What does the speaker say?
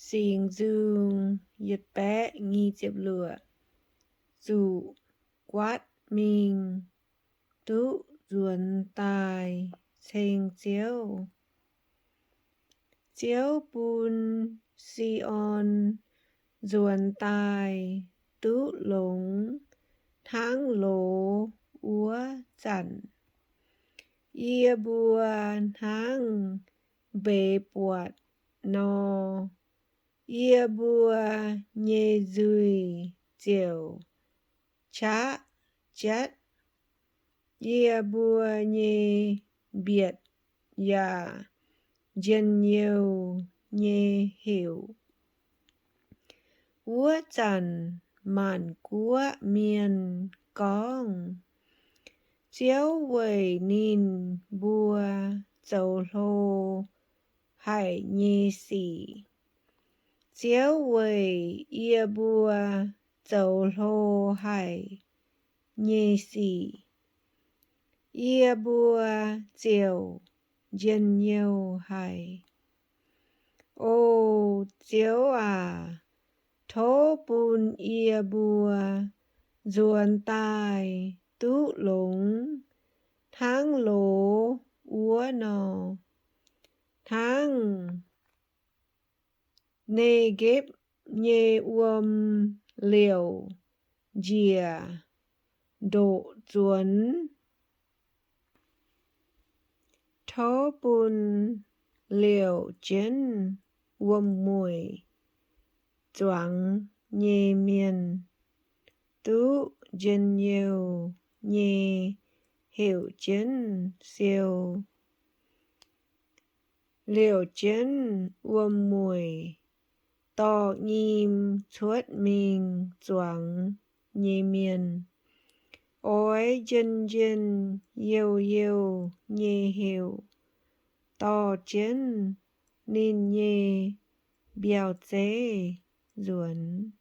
Singx Nzung yietc baeqv nyic ziepc luoqc. Zuqc guaatv mingh duqv nzuonx daaih ceng Ziouv. Ziouv bun Si^on nzuonx daaih duqv longx hnangv loz wuov zanc. Yie mbuo hnangv mbeix buatc nor, yie mbuo nyei nzuih ziouc qaqv jatv. Yie mbuo nyei mbietc yaac njien-youh nyei heuc. Wuov zanc maanc guoqv mienh gorngv, Ziouv weic ninh mbuo zoux hlo haic nyei sic. Ziouv weic yie mbuo zoux hlo haic nyei sic, yie mbuo ziouc njien-youh haic. O Ziouv aac, tov bun yie mbuo nzuonx daaih duqv longx hnangv loz wuov nor, hnangv Ne^gepv nyei wuom liouc njiec ndoqc nzuonx. Tov bun liouc jienv wuom-mueic zuangx nyei mienh duqv njien-youh nyei heuc jienv siou. Liouc jienv wuom-mueic dorh nyim cuotv mingh zuangx nyei mienh oix njien-njien youh-youh nyei heuc dorh jienv ninh nyei mbiauh zeiv nzuonx.